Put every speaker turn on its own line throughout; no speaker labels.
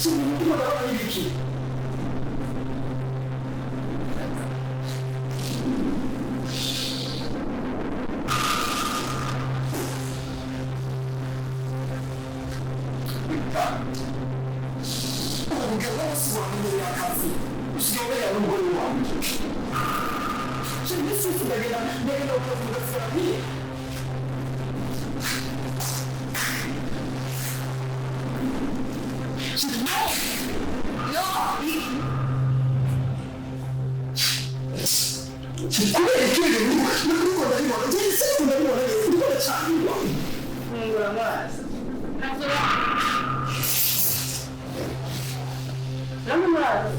Ndiko ndabona ibiki? Umugabo wose wamenyereye akazi usigaye n'umugore wanjye. Iminsi yose ndagenda ndagenda ukavuga famiye. No! Kubera iki ibintu ndiko ndabibona? Njye siniko ndabibona neza, ndiko ndacangirwa.
Fungura amaso. No mu mazi.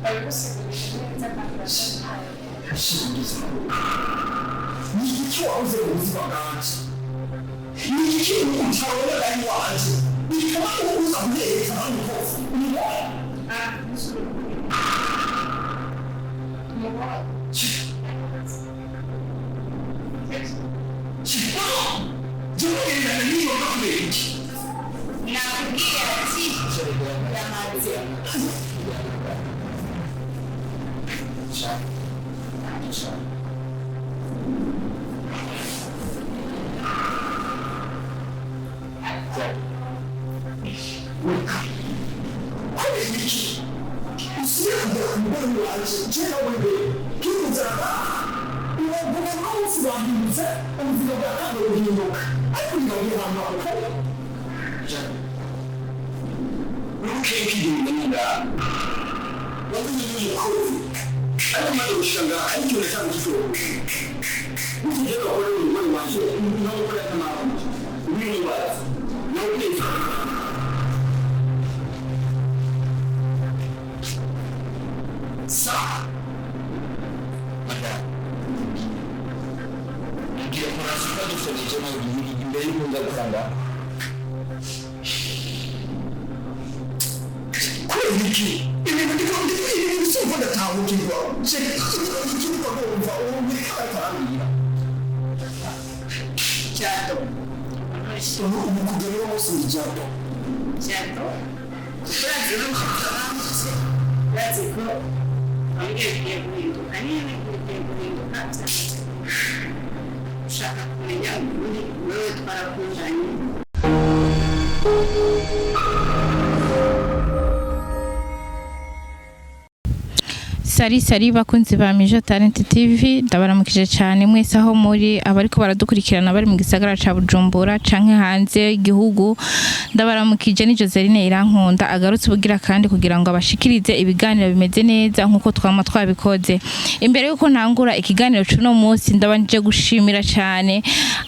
Babigusigurije neza kandi bashaka.
Shingiza. Ni iki wabuze mu buzima bwanjye? Ni iki utabona ari wanjye? Ni kama uza kuyerekana n'umukozi? Umubona?
Ah, umugore.
Jya niba kubera iki?
Nakubwiye ati yamaze.
Kubera iki? Usiye kugera ku mugore wanjye, njye nawe mbere twikuzana uwo mugabo wose wahindutse, ubuzima bwatangiye guhinduka, ariko ntibagiye ahantu hakora.
Ntukeke ngaha wamenye n'umukozi, ariko maze gushika ngaha hari ikintu cyangwa gitoya ukigera bakora n'umugore wanjye no gukora n'amahanga umwibaza no kwezi. Sa ngiye kurasuka dusoreje imbere y'uko nza gukora ngaha.
Kubera iki ibintu ndiko ibintu simva ndatahukirwa iki ndiko ndumva ubu biriko baratarambwira.
Jado.
Ubu kugera uno munsi ndi Jado.
Jado. Urazi ko bambutse. Urazi ko bambwiye bigiye guhinduka. Niba bigiye guhinduka byamaze. Ushaka kumenya ukuri, wewe twarakundanye.
Sari sari bakunzi ba Mijo Talent TV, ndabaramukije cyane mwese aho muri, abariko baradukurikirana bari mu gisagara ca Bujumbura canke hanze y'igihugu. Ndabaramukije, ni Joseline Irankunda agarutse ubugira kandi kugira ngo abashikirize ibiganiro bimeze neza nkuko twama twabikoze. Imbere yuko ntangura ikiganiro cuno munsi, ndabanje gushimira cyane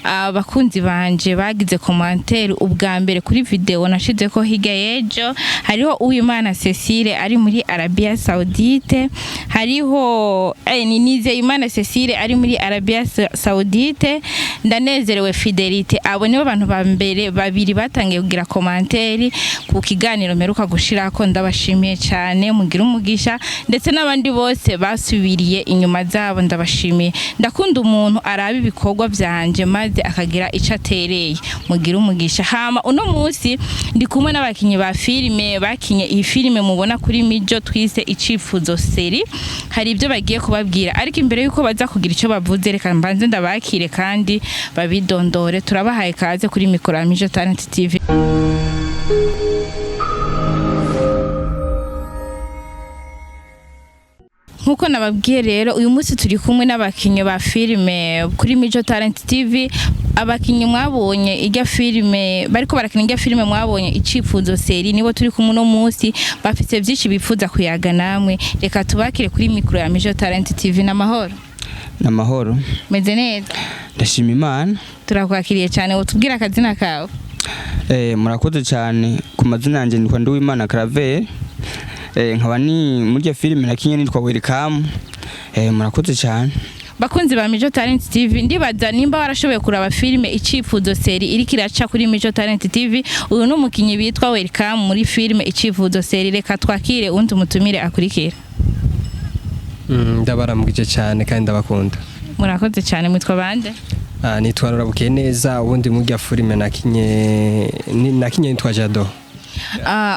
abakunzi banje bagize commentaire ubwa mbere kuri video nashize ko hirya y'ejo. Hariho Uwimana Cecile ari muri Arabia Saudite, hariho ni Nizeyimana Cecile ari muri Arabia Saudite, Ndanezerewe Fidelite. Abo nibo bantu ba mbere babiri batangiye kugira commentaire ku kiganiro mperuka gushirako. Ndabashimiye cyane, mugira umugisha, ndetse n'abandi bose basubiriye inyuma zabo ndabashimiye. Ndakunda umuntu araba ibikorwa byanje maze akagira ico atereye. Mugira umugisha. Hama uno munsi ndi kumwe n'abakinyi ba filime bakinye iyi filime mubona kuri Mijo twise Icifuzo Seri. Hari ibyo bagiye kubabwira, ariko imbere yuko baza kugira icyo bavuze, reka mbanze ndabakire kandi babidondore. Turabahaye kaze kuri mikoro ya Mijo Talent TV. Nkuko nababwiye rero, uyu munsi turi kumwe n'abakinnyi ba filime kuri Mijo Talent TV. Abakinnyi mwabonye ijya filime, bariko barakina ijya filime mwabonye Icifuzo Seri, nibo turi kumwe uno munsi. Bafite byinshi bifuza kuyaga namwe. Reka tubakire kuri mikoro ya Mijo Talent TV. N'amahoro?
Namahoro.
Meze neza?
Ndashima Imana.
Turakwakiriye cyane. Utubwire akazina kawe.
Murakoze cyane. Ku mazina yanjye nitwa Nduwimana Claver. Nkaba ni muri iyo filime nakinye nitwa Welcome. Murakoze cyane.
Bakunzi ba Mijo Talent TV, ndibaza nimba warashoboye kuraba filime Icifuzo Seri iriko iraca kuri Mijo Talent TV. Uyu ni umukinyi bitwa Welcome muri filime Icifuzo Seri. Reka twakire undi mutumire akurikira.
Ndabaramukije cyane kandi ndabakunda.
Murakoze cyane. Mwitwa bande?
Nitwa Rurabukiye neza, ubundi murya filime nakinye nakinye nitwa Jado.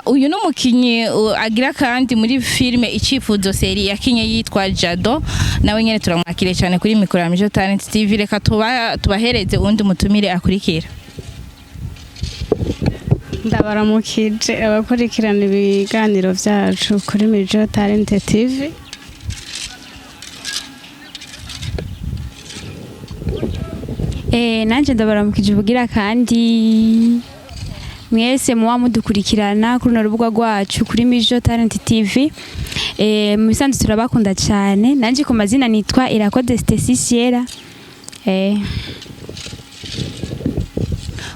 Uyu ni umukinyi agira kandi muri filime Icyifuzo série yakinye yitwa Jado. Nawe nyene turamwakiriye cyane kuri mikoro ya Mijo Talent TV. Reka tubahereze uwundi mutumire akurikira.
Ndabaramukije abakurikirana ibiganiro byacu kuri Mijo Talent TV.
Nanje ndabaramukije ubugira kandi mwese muba mudukurikirana kuri runo rubuga rwacu kuri Mijo Talent TV. Mu bisanzwe turabakunda cyane. Nanje ku mazina nitwa Irakoze Stacy Sierra.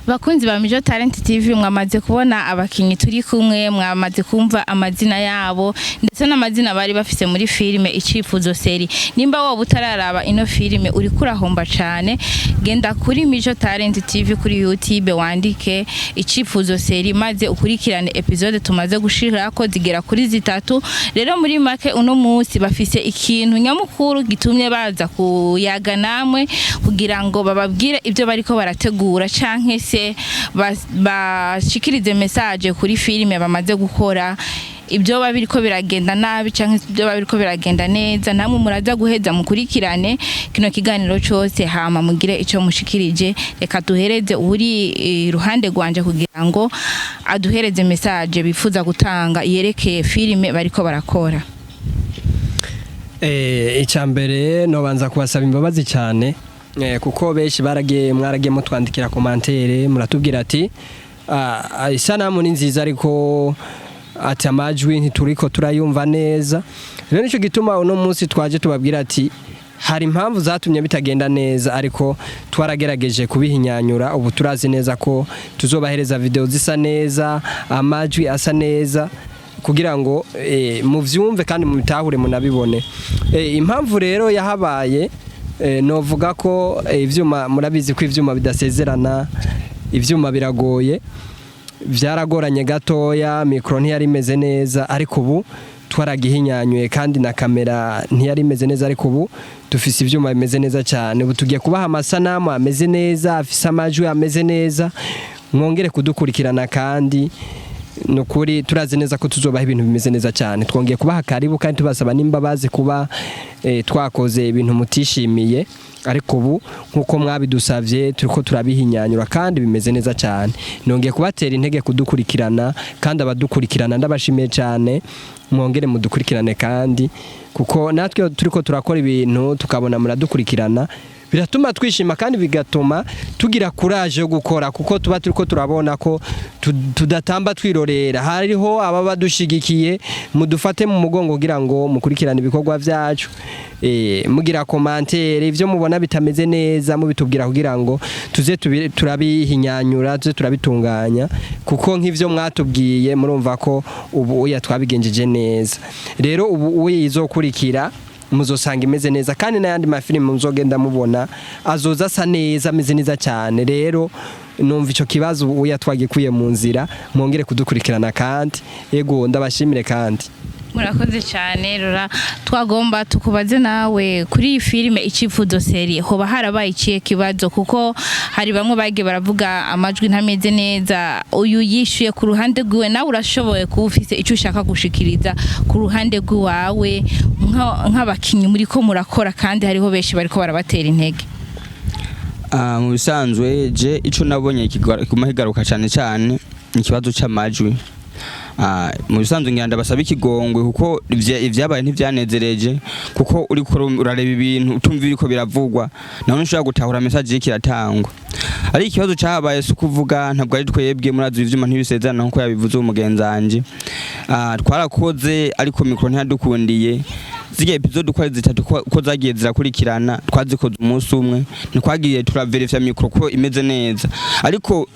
Bakunzi ba Mijo Talent TV, mwamaze kubona abakinyi turi kumwe, mwamaze kumva amazina yabo ndetse n'amazina bari bafise muri filime Icyifuzo série. Nimba wowe utararaba ino filime, uri kurahomba cane. Genda kuri Mijo Talent TV kuri YouTube, wandike Icyifuzo série, maze ukurikirane episode tumaze gushirako zigera kuri zitatu. Rero muri make, uno munsi bafise ikintu nyamukuru gitumye baza kuyaga namwe kugira ngo bababwire ibyo bariko barategura canke se bashikirize message kuri filime bamaze gukora, ibyo biba biriko biragenda nabi canke ibyo biba biriko biragenda neza. Namwe muraza guheza mukurikirane kino kiganiro cose, hama mugire ico mushikirije. Reka duhereze uri iruhande rwanje kugira ngo aduhereze message bifuza gutanga yerekeye filime bariko barakora.
Icya mbere nobanza kubasaba imbabazi cyane, kuko benshi baragiye mwaragiye mutwandikira commentaire, muratubwira ati: "Isanamu ni nziza, ariko ati amajwi ntituriko turayumva neza." Rero nicyo gituma uno munsi twaje tubabwira ati hari impamvu zatumye bitagenda neza, ariko twaragerageje kubihinyanyura. Ubu turazi neza ko tuzobahereza video zisa neza, amajwi asa neza, kugira ngo muvyumve kandi mubitahure munabibone. Impamvu rero yahabaye, novuga ko ivyuma, murabizi ko ivyuma bidasezerana, ivyuma biragoye, byaragoranye gatoya, mikoro ntiyari imeze neza, ariko ubu twaragihinyanyuye, kandi na kamera ntiyari imeze neza, ariko ubu dufise ivyuma bimeze neza cyane. Ubu tugiye kubaha amasanamu ameze neza, afise amajwi ameze neza. Mwongere kudukurikirana, kandi ni ukuri turazi neza ko tuzobaha ibintu bimeze neza cyane. Twongeye kubaha karibu kandi tubasaba n'imbabazi kuba twakoze ibintu mutishimiye, ariko ubu nk'uko mwabidusavye turiko turabihinyanyura kandi bimeze neza cyane. Nongeye kubatera intege kudukurikirana, kandi abadukurikirana ndabashimiye cyane. Mwongere mudukurikirane kandi, kuko natwe turiko turakora ibintu tukabona muradukurikirana, biratuma twishima kandi bigatuma tugira courage yo gukora, kuko tuba turiko turabona ko tudatamba twirorera, hariho ababa badushigikiye. Mudufate mu mugongo kugira ngo mukurikirane ibikorwa vyacu, mugira commentaire, ivyo mubona bitameze neza mubitubwira, kugira ngo tuze turabihinyanyura, tuze turabitunganya, kuko nk'ivyo mwatubwiye murumva ko ubu uya twabigenjeje neza. Rero ubu uya izokurikira muzosanga imeze neza, kandi n'ayandi mafilime muzogenda mubona azoza asa neza, ameze neza cyane. Rero numva ico kibazo uya twagikuye mu nzira. Mwongere kudukurikirana kandi, yego, ndabashimire kandi.
Murakoze cyane. Rora, twagomba tukubaze nawe kuri iyi filime Icyifuzo série, hoba harabaye ikihe kibazo? Kuko hari bamwe bagiye baravuga amajwi ntameze neza. Uyu yishyuye ku ruhande rwiwe, nawe urashoboye kuba ufise icyo ushaka gushikiriza ku ruhande rw'iwawe nk'abakinnyi muri ko murakora, kandi hariho benshi bariko barabatera intege.
Mu bisanzwe je ico nabonye kiguma kigaruka cyane cyane ni ikibazo c'amajwi. Mu bisanzwe ngira ndabasaba ikigongwe, kuko ivyabaye ntivyanezereje, kuko uriko urareba ibintu utumva ibiriko biravugwa, naho ntushobora gutahura message iriko iratangwa. Ariko ikibazo cahabaye si ukuvuga ntabwo ari twebwe, murazi ivyuma ntibisezerana nkuko yabivuze uwo mugenzi wanje. Twarakoze ariko mikoro ntiyadukundiye. Zirya episode uko ari zitatu ko zagiye zirakurikirana, twazikoze umunsi umwe, ntitwagiye turaverifya mikoro ko imeze neza. Ariko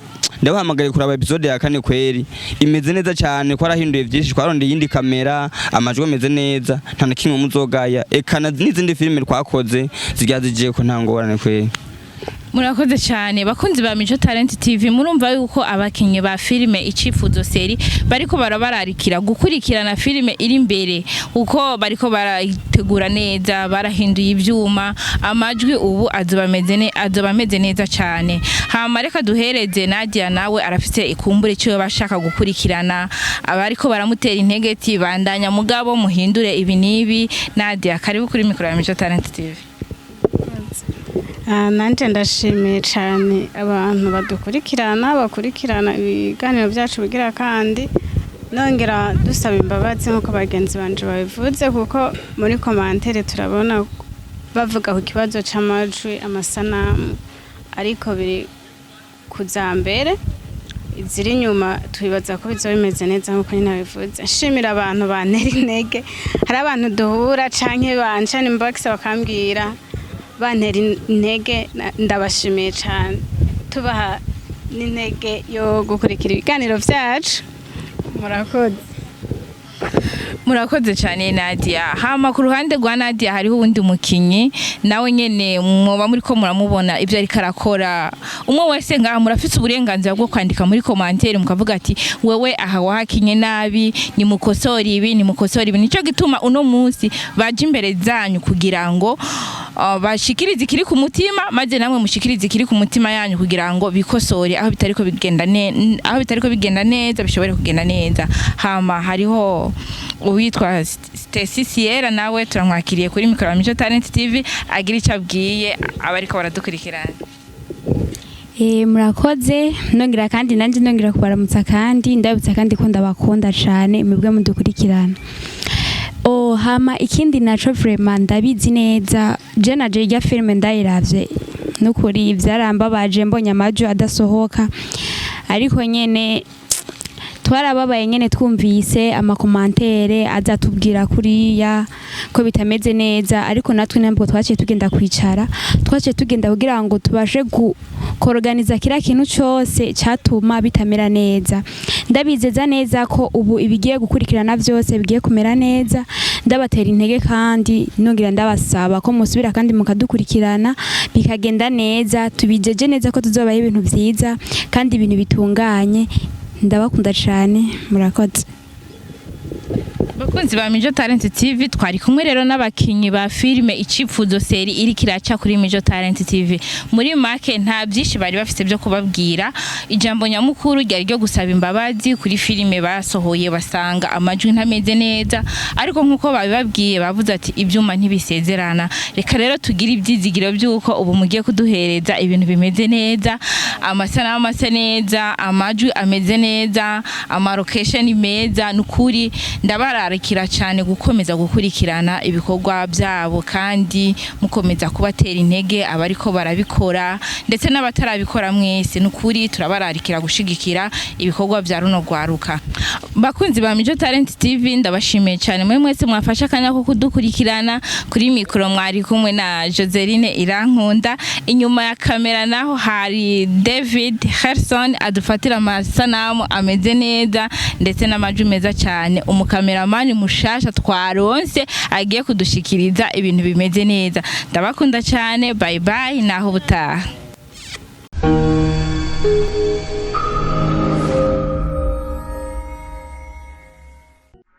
ndabahamagaye kuraba episode ya kane, kweri imeze neza cyane, twarahinduye byinshi, twarondeye iyindi kamera, amajwi ameze neza, nta na kimwe muzogaya. Eka n'izindi filime twakoze zirya zigiye ko nta ngorane kweri.
Murakoze cyane bakunzi ba Mico Talent TV. Murumva yuko abakinyi ba filime Icifuzo série bariko barabararikira gukurikirana filime iri imbere, kuko bariko barayitegura neza, barahinduye ivyuma, amajwi ubu azoba ameze neza cyane. Hama reka duhereze Nadia, nawe arafite ikumbure cyo bashaka gukurikirana abariko baramutera intege ati bandanya mugabo muhindure ibi nibi. Nadia, karibu kuri mikoro ya Mico Talent TV.
Ah, nanje ndashimiye cyane abantu badukurikirana, bakurikirana ibiganiro byacu bigira, kandi nongera dusaba imbabazi nk'uko bagenzi banje babivuze, kuko muri commentaire turabona bavuga ku kibazo c'amajwi, amasanamu, ariko biri kuza mbere, iziri inyuma twibaza ko bizoba bimeze neza nk'uko nyine babivuze. Nshimira abantu bantera intege. Hari abantu duhura canke banca inbox bakambwira, bantera intege, ndabashimiye cyane. Tubaha n'intege yo gukurikira ibiganiro byacu. Murakoze.
Murakoze cyane Nadia. Hama ku ruhande rwa Nadia hariho uwundi mukinyi nawe nyene mwoba muri ko muramubona ibyo ariko arakora. Umwe wese ngaha murafise uburenganzira bwo kwandika muri commentaire mukavuga ati wewe aha wahakinye nabi, nimukosore ibi, nimukosore ibi. Nico gituma uno munsi baje imbere zanyu kugira ngo bashikirize ikiri ku mutima, maze namwe mushikirize ikiri ku mutima yanyu kugira ngo bikosore aho bitariko bigenda neza bishobore kugenda neza. Hama hariho uwitwa Stacy Sierra, nawe turamwakiriye kuri mikoro ya Mico Talent TV, agira icyo abwiye abariko baradukurikirana.
Murakoze. Nongera kandi nanjye nongera kubaramutsa, kandi ndabutsa kandi ko ndabakunda cyane mwebwe mudukurikirana. Oh, hama ikindi naco, vraiment ndabizi neza, je naje irya filime ndayiravye, nukuri vyarambabaje mbonye amajwi adasohoka, ariko nyene twarababaye nyene twumvise ama commentaires azatubwira kuriya ko bitameze neza. Ariko natwe ntabwo twaciye tugenda kwicara, twaciye tugenda kugira ngo tubashe koroganiza kiriya kintu cyose cyatuma bitamera neza. Ndabizeza neza ko ubu ibigiye gukurikirana byose bigiye kumera neza. Ndabatera intege kandi nongera ndabasaba ko musubira kandi mukadukurikirana bikagenda neza. Tubijeje neza ko tuzobaho ibintu byiza kandi ibintu bitunganye. Ndabakunda cyane, murakoze.
Bakunzi ba Mijo Talent TV, twari kumwe rero n'abakinyi ba filime Icifuzo série iri kiraca kuri Mijo Talent TV. Muri make nta byinshi bari bafite byo kubabwira. Ijambo nyamukuru ryari ryo gusaba imbabazi kuri filime basohoye basanga amajwi ntameze neza, ariko nkuko babibabwiye bavuze ati ibyuma ntibisezerana. Reka rero tugire ibyizigiro by'uko ubu mugiye kuduhereza ibintu bimeze neza, amasanamu asa neza, amajwi ameze neza, ama location meza. Nukuri ndabararikira cyane gukomeza gukurikirana ibikorwa byabo kandi mukomeza kubatera intege abariko barabikora ndetse n'abatarabikora. Mwese nukuri turabararikira gushigikira ibikorwa bya runo rwaruka. Bakunzi ba Mijo Talent TV, ndabashimiye cyane mwe mwese mwafashe akanya ko kudukurikirana. Kuri mikoro mwari kumwe na Joseline Irankunda, inyuma ya kamera naho hari David Herson adufatira amasanamu ameze neza ndetse n'amajwi meza cyane. Umukameramani mushasha twaronse agiye kudushikiriza ibintu bimeze neza. Ndabakunda cyane, bye bye, naho ubutaha.